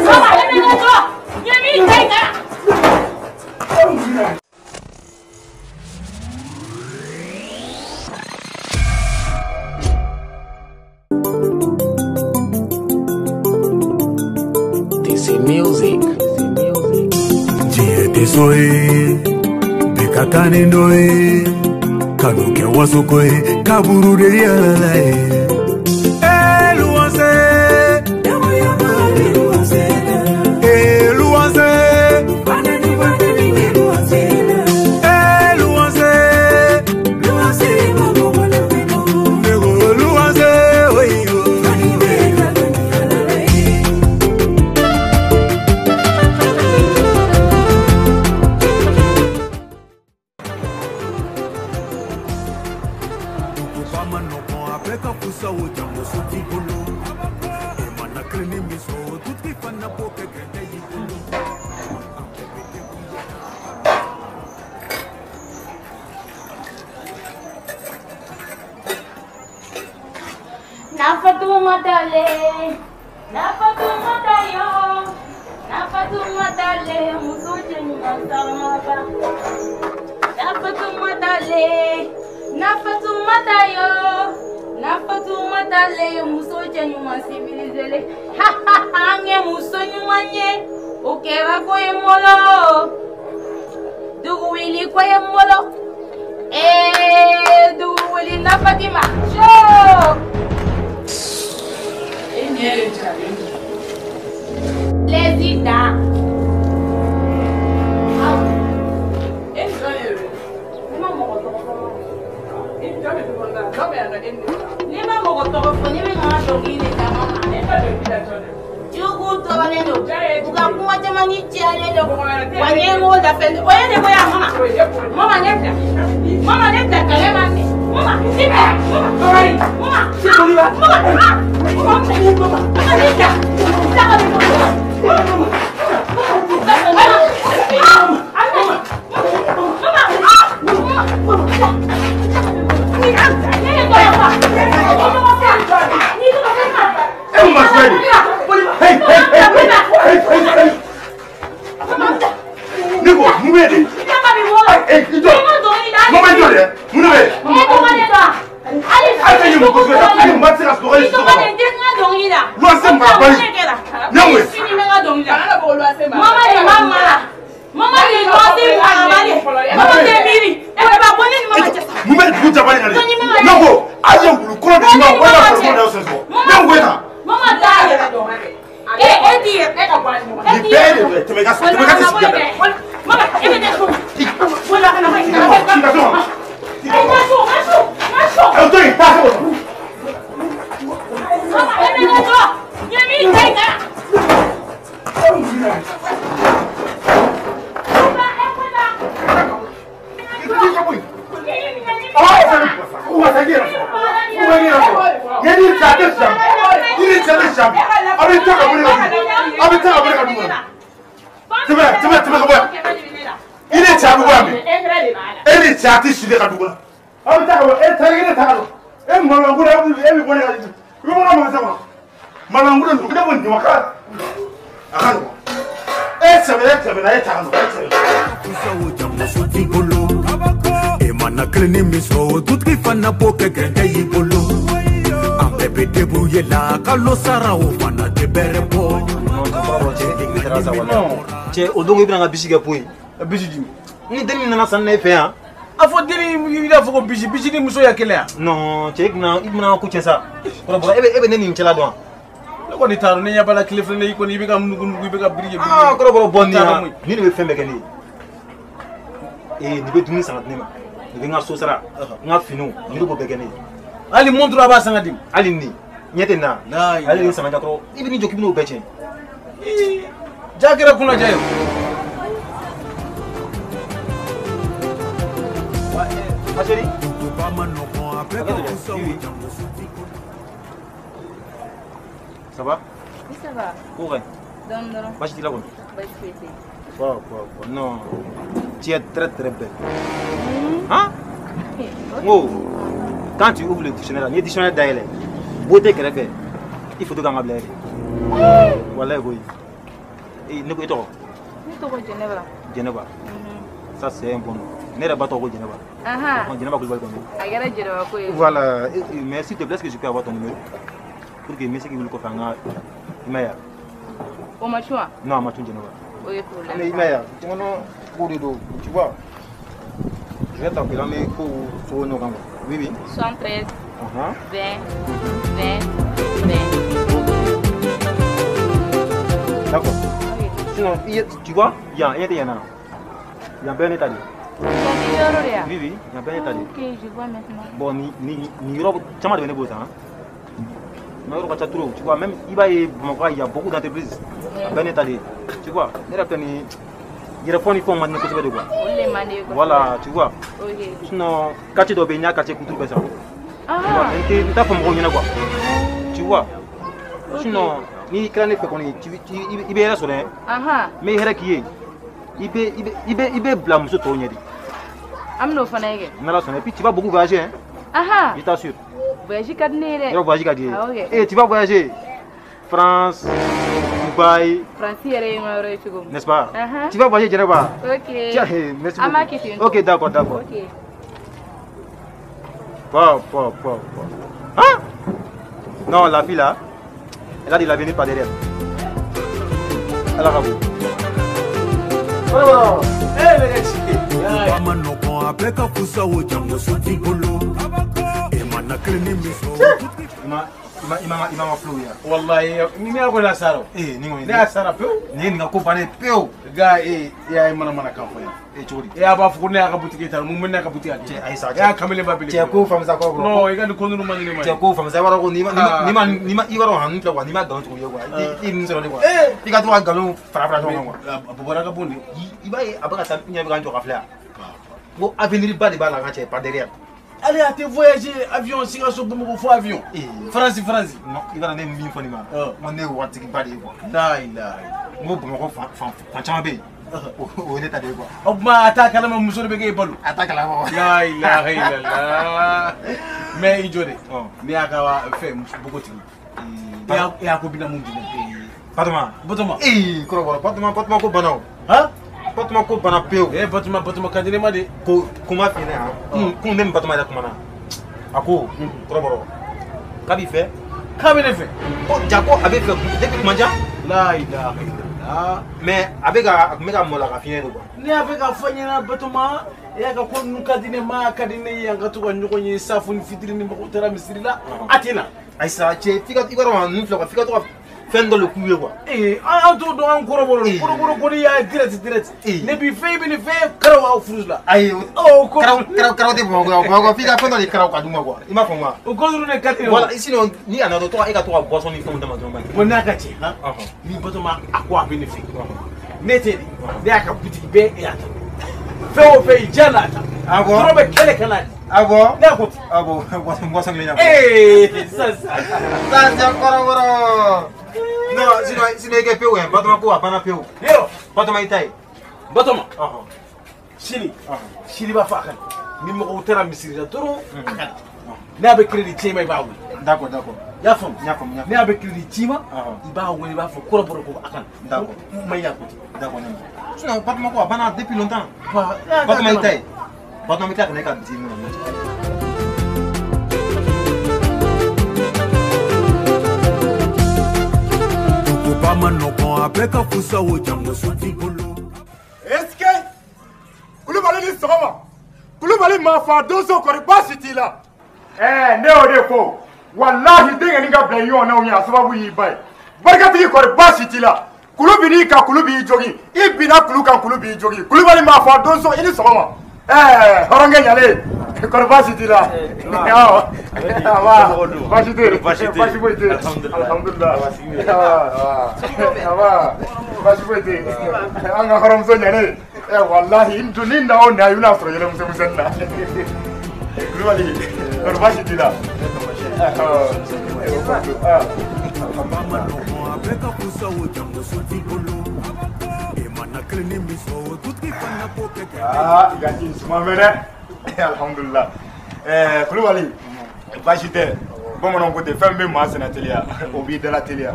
Mama, e bɛ ne jɔ. N ye min kɛ i kan. Music. Diɲɛ tɛ so ye, bɛɛ ka kan ni dɔ ye, kanu kɛ wasoko ye, kaburu de yɛlɛ ye. Ee luwanse, ee luwanse, ee luwanse, ne ko luwanse oyo. Cɛ o don i bɛna n ka bisi kɛ poyi. Bisi jumɛn? Ni denni nana san ne fɛ yan. A fɔ denni i b'a fɔ ko bisi bisi ni muso ya kelen yan. Non cɛ i bɛna n ka ko cɛ sa. Kɔrɔbɔrɔ e bɛ ne ni n cɛla dɔn. Ne kɔni t'a dɔn ne ɲɛ b'a la tile filɛ i kɔni i bɛ ka munugu i bɛ ka biriki. Aa kɔrɔbɔrɔ bɔ nin yan nin de bɛ fɛn bɛɛ kɛ ne ye. Ee nin bɛ dumuni san ka di ne ma. Nin bɛ n ka so sara n ka finiw nin de b'o bɛɛ kɛ ne ye. Hali montre a b'a san ka di. Hali nin ɲɛ tɛ nin na. Ale de ye sama jakɔrɔ i bɛ n'i jɔ k'i bɛn'o bɛɛ tiɲɛ. Ja kɛra kunnaja ye. Ma chérie. Ça va? Oui, ça va. Courez. Donne, donne. Basi t'i la kɔni? Basi foyi tɛ. Wow, wow, wow. Non. Tu es très très belle. Hein? Oh. Quand tu ouvres le dictionnaire, n'i ye dictionnaire dayɛlɛ, beauté kɛrɛfɛ, i photo kan ka bila yen de. Walayi koyi. Eh, ne ko i tɔgɔ? Ne tɔgɔ Jɛnɛba. Jɛnɛba. Ça c'est un bon nom. Ne yɛrɛ ba tɔgɔ ko Jɛnɛba. Ahan. Jɛnɛba Kulibali kɔni. A kɛra Jɛnɛba ko ye. Voilà. Mais s'il te plaît, est-ce que je peux avoir ton numéro? Pour que n bɛ se k'i wele kɔfɛ an ka i ma ye wa? O ma cun wa? Non, a ma cun Jɛnɛba. O ye problème. Mais i ma ye wa? Jamana ko de don, tu vois. Je vais t'appeler, an bɛ kow sogo ɲɔgɔn kan quoi. Oui, oui. 73 20 20 20. D'accord. Ok. Sinon, tu vois, yan, e ɲɛ tɛ yan na. Yan bɛɛ ne ta de ye. Yɔrɔ de ya? Oui, oui, yan bɛɛ ne ta de ye. Ok, je vois maintenant. Bon, ni yɔrɔ caman de bɛ ne bolo tan. Mais yɔrɔ ka ca trop, tu vois, même i b'a ye Bamakɔ, il y a beaucoup d'entreprises. A bɛɛ ne ta de ye. Tu vois, ne yɛrɛ filɛ nin ye, yɛrɛ fɔ ni fɛnw man di ne kosɛbɛ de quoi. Olu de man di ye kosɛbɛ. Voilà, tu vois. Ok. Sinon, quartier dɔ bɛ yen, n y'a quartier kutu bɛɛ san. Tu vois, Ah. n t'a fɔ mɔgɔw ɲɛna quoi. Tu vois. Ok. Sinon, n'i kɛra ne fɛ kɔni, i bɛ hɛrɛ sɔrɔ dɛ. Ahan. N bɛ hɛrɛ k'i ye. I bɛ bila muso tɔw ɲɛ de. An bɛn'o fana ye kɛ. N'Ala sɔnna. Et puis tu vas beaucoup voyager, hein. Ahan. Je t'assure. Voyage ka di ne ye dɛ. Yɔrɔ voyage ka di i ye. Awɔ kɛ. Eh, tu vas voyager. France, Dubaï, Faransi yɛrɛ ye n ka yɔrɔ ye cogo min. n'est-ce pas? Ahan. Tu vas voyager, Jɛnɛba. Ok. Tiens, eh, merci An b'a beaucoup. kɛ ten. Ok, d'accord, d'accord. Ok. Bon, bon, bon, bon. Hein? Non, la fille là, elle a de l'avenir par derrière. Elle a rabou. Eh, ne ka ci. Ba ma nɔgɔn a bɛɛ ka fusa o jango t'i bolo e mana kelen ni min sɔrɔ. I ma flow ya. Wallahi, ni ne ko la sara. Eh, ni Ne y'a sara pewu. Ni ye nin ka ko bannen pewu. Ga e y'a ye mana mana kan fɔ yan. Eh, cogo di? E y'a b'a fɔ ko ne y'a ka butigi ta, mun bɛ ne ka butigi a Cɛ, ayi sa, E y'a kamalen ba bele. Cɛ ko famusa kɔ. Non, i ka nin ko ninnu man di ne ma. Cɛ ko famusa, i b'a dɔn ko n'i ma i b'a dɔn han filɛ quoi, n'i ma nkalon tigɛ u ye quoi, i ye nin sɔrɔ de quoi. Eh. I ka to ka nkalon fara fara ɲɔgɔn kan quoi. A bɔra ka bon de. I b'a ye a bɛ ka taa n ɲɛ bɛ ka n jɔ ka filɛ yan. N ko avenir ba de b'a la n ka cɛ par derrière. Ale a tɛ voyager avion Sikaso Bamakɔ fo avion. Eh. Faransi Faransi. Non, i b'a dɔn ne ye min fɔ nin ma. Ah. N ko ne ye waritigi ba de ye quoi. La ilaha. N ko Bamakɔ fan caman bɛ yen. O ye ne ta de ye quoi. O tuma a t'a kalama muso de bɛ k'e balo. A t'a kalama. La ilaha illallah. Mais i jɔ de. Ɔ. Ne y'a ka fɛn muso npogotigi. E y'a ko bɛna mun di ne ma? Batoma. Batoma. Ee kɔrɔbɔrɔ Batoma Batoma ko banna o. Han? Batoma ko banna pewu. Eh Batoma Batoma ka di ne ma de. Ko ko n b'a f'i ɲɛna yan. Kun ne ni Batoma yɛrɛ kumana. A ko kɔrɔbɔrɔ k'a b'i fɛ. K'a bɛ ne fɛ. Ko ja ko a bɛ fɛ depuis kuma jan. La ilaha illallah. Mais a bɛ ka a tun bɛ ka maloya ka f'i ɲɛna de quoi. Ne y'a fɛ k'a fɔ ɲɛna Batoma e y'a ka ko ninnu ka di ne ma a ka di ne ye an ka to ka ɲɔgɔn ye safo ni fitiri ni mɔgɔw taara misiri la a tɛ na. Ayi sa cɛ f'i ka i b'a dɔn ninnu filɛ quoi f'i ka to ka fɛn dɔ de k'u ye quoi. Ee an t'o dɔn an kɔrɔbɔrɔ Eh. kɔrɔbɔrɔ kɔni y'a direct direct. Eh. Ne b'i fɛ i bɛ nin fɛ karaw aw furu la. Ayi o ko karaw karaw karaw tɛ Bamakɔ yan Bamakɔ f'i ka fɛn dɔ de karaw ka d'u ma quoi i m'a faamu wa. O ko ninnu de ka di ne ma. Voilà, sinon ni a nana dɔrɔn e ka to ka boisson ni fɛnw d'a ma dɔrɔn bani. Bon n'a ka cɛ han. Ɔhɔn. Ni Batoma a ko a bɛ ne fɛ. Ne tɛ de ne y'a ka butigi bɛɛ e y'a ta. Fɛn o fɛn i diya n'a ta. Ah bon? Dɔrɔn bɛ kɛlɛ ka n'a di. Ah bon? Ne y'a ko ten. Ah bon, boisson kelen ɲa. Ee sisan sisan. Ça c'est kɔrɔbɔrɔ. Non, sinon i kɛ pewu hein, Batoma ko a banna pewu. Yɔrɔ Batoma i ta ye. Batoma Ɔhɔn. sini Ɔhɔn. sini b'a fɔ a ka na ni mɔgɔw taara misiri la dɔrɔn a ka na n'a bɛ crédit ci i ma i b'a wele. D'accord, d'accord. I y'a faamu? N y'a faamu, n y'a faamu. N'a bɛ crédit ci i ma Ɔhɔn. i b'a wele i b'a fɔ kɔrɔbɔrɔ ko a ka na. D'accord. N ma y'a ko ten. D'accord, ne ma. Sinon Batoma ko a banna depuis longtemps. Ba Batoma i ta ye. Batoma bɛ tila ka na e ka bitigi mun na. Duguba ma nɔgɔn a bɛɛ ka fusa o jango t'i bolo. Est-ce que Kulubali ni sɔgɔma Kulubali maa fa donso kɔri baasi t'i la ɛɛ ne y'o de fɔ walahi denkɛnin ka bila i ɲɔgɔnnaw ɲɛ a sababu y'i ba ye barikatigi kɔri baasi t'i la kulu bi n'i kan kulu b'i jogin i binna kulu kan kulu b'i jogin Kulubali maa fa donso i ni sɔgɔma ɛɛ hɔrɔnkɛ ɲalen kɔri baasi t'i la awɔ aba baasi tɛ yen baasi foyi tɛ yen alhamdulilah aba baasi foyi tɛ yen an ka hɔrɔnmuso ɲalen ɛ walahi n dun ni na o na i bɛna sɔrɔ yɛlɛmuso misɛnnin na Kulubali kɔri baasi t'i la. Duguba ma nɔgɔn a bɛɛ ka fusa o jango t'i bolo e mana kelen ni min sɔrɔ o dutigi fana b'o kɛ kɛ. Aa i ka ji suma mɛ dɛ alhamdulilah ɛɛ Kulubali baasi tɛ. Bon. Bamananw ko ten, fɛn min bɛ maa senna teliya, o b'i dala teliya.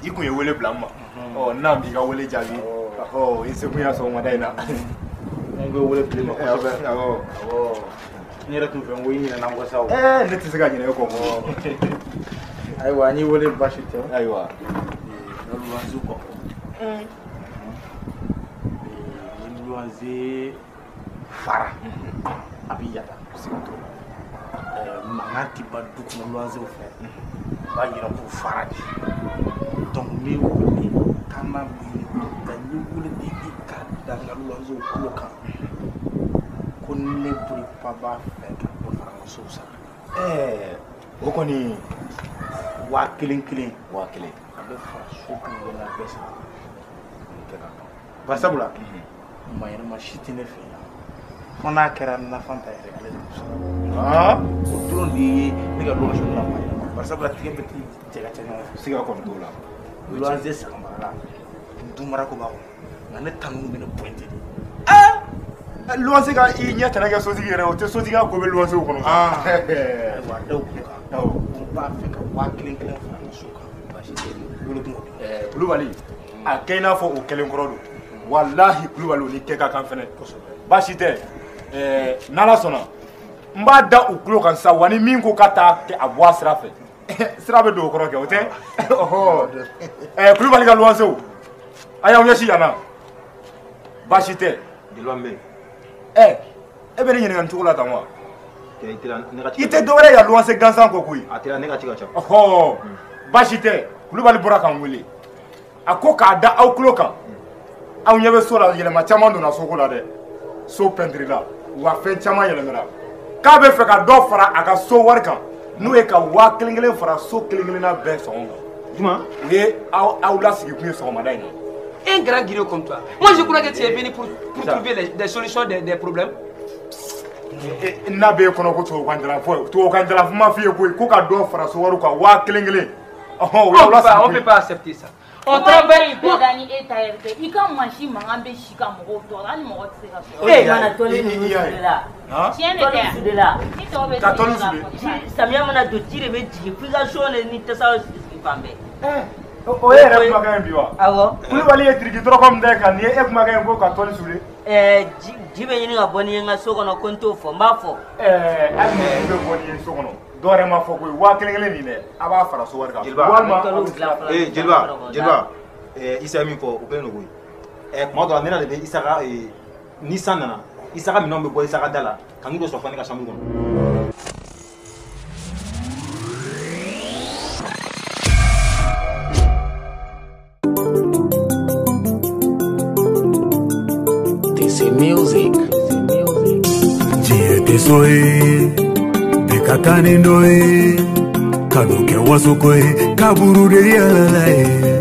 I kun ye wele bila n ma. Ɔ, n'an b'i ka wele jaabi. Ɔ, i sekun y'a sɔgɔmada in na. N ko wele bila i ma kosɛbɛ. Awɔ. Awɔ. N yɛrɛ tun fɛ n ko i ɲinɛna n kɔ sa o. Ɛɛ, ne tɛ se ka ɲinɛ e kɔ. Ayiwa, n y'i wele baasi tɛ. Ayiwa. N ka luwanze kɔ. Ni luwanze fara, a bɛ yada. Mankan tɛ ban du kɔnɔ luwanzew fɛ. U b'a yira k'u fara de. Donc n b'i wele kana ka n wele de i ka da n ka luwanzew tulo kan. Ko ne Buripa b'a fɛ ka dɔ fara n ka sow sara. Ɛɛ, o kɔni 1000 kelen. 1000. A bɛ fara so kelen bɛɛ sara. Kɛ ka ban. Bari sabula mayɛlɛma si tɛ ne fɛ yan. Fo n'a kɛra nafan ta yɛrɛ ale de b'o sara. O dɔrɔn de ye ne ka luwanze la mayɛlɛma. Bari sabula tigɛ bɛɛ tɛ jɛ ka kɛ ɲɔgɔn fɛ. Siga kɔni t'o la. Luwanze san mara la, dumara ko b'a kɔnɔ. Nka ne ta ninnu bɛ ne pointé de. Luwanze ka i ɲɛ tɛnɛ kɛ sotigi yɛrɛ, o tɛ sotigi ka ko bɛ luwanzew kɔnɔ. Ayiwa, a da u tulo kan. Ko n b'a fɛ ka 1000 kelen fara n ka so kan. Baasi tɛ, wele kun kɔni. Kulubali, a kɛ i n'a fɔ o kelen kɔrɔ don. Walahi Kulubali, o ni kɛ ka kan fɛnɛ. Baasi tɛ, n'Ala sɔnna, n b'a da u tulo kan sa, wa ni min ko k'a t'a kɛ a bɔ a sira fɛ. Sira bɛ don o kɔrɔ kɛ, o tɛ? Ɔhɔ. Kulubali ka luwanzew, a y'aw ɲɛsin yan na. Baasi tɛ. Jeliba n bɛ yen. Ɛ, e bɛ ne ɲininka nin cogo la tan wa? I tɛ dɔwɛrɛ yan luwanze gansan kɔ koyi. A teliya, ne ka ci ka ca. Ɔhɔ, baasi tɛ. Kulubali bɔra ka n wele. A ko k'a da aw tulo kan. Aw ɲɛ bɛ so la, yɛlɛma caman donna soko la dɛ. So pɛntiri la, wa fɛn caman yɛlɛmɛra. K'a bɛ fɛ ka dɔ fara a ka so wari kan, n'o ye ka 1000 kelen fara so kelen kelenna bɛɛ sɔngɔ kan. Juma? O ye aw lasigi kun ye sɔgɔmada in na. Un grand guerrier comme toi. Moi, je crois que tu es venu pour trouver des solutions des problèmes. N'a b'e kɔnɔ ko tubabukan jalan fɔ, tubabukan jalan fɔ ma f'i ye koyi, ko ka dɔ fara so wariw kan 1000 kelen. Ɔhɔn, o y'aw lasigi kun ye. On ne peut pas accepter ça. On travaille. I ka mansin mankan bɛ si ka mɔgɔw tɔɔrɔ, hali mɔgɔ tɛ se ka sɔrɔ. E mana tɔli ninnu sude la. Tiɲɛ de tɛ sude la. Ni tɔw bɛ ka tɔli sude. Samiya mana don, ji de bɛ jigin f'i ka so ni tasa sigi fan bɛɛ. O ye yɛrɛ kumakan ye bi wa? Awɔ. Kulubali ye tiriki tɔrɔkɔ min da kan, nin ye e kumakan ye ko ka tɔli sude. Ɛɛ, ji bɛ ɲini ka bɔ ni ye n ka so kɔnɔ, ko n t'o fɔ, n b'a fɔ. Ɛɛ, hali ni ji bɛ bɔ ni ye so kɔnɔ, dɔw yɛrɛ ma fɔ koyi, 1000 kelen nin dɛ, a b'a fara so wari kan. Jeliba, walima ee Jeliba, Jeliba, Isa ye min fɔ, o kɛlen don koyi. Kuma dɔ la, ne yɛrɛ de bɛ Isa ka ni san nana, Isa ka minɛnw bɛ bɔ Isa ka da la, ka n'u dɔ sɔrɔ fɔ ne ka chambre kɔnɔ. Music. Diɲɛ tɛ so ye, bɛɛ ka kan ni dɔ ye, kanu kɛ waso ko ye, kaburu de yɛlɛla ye.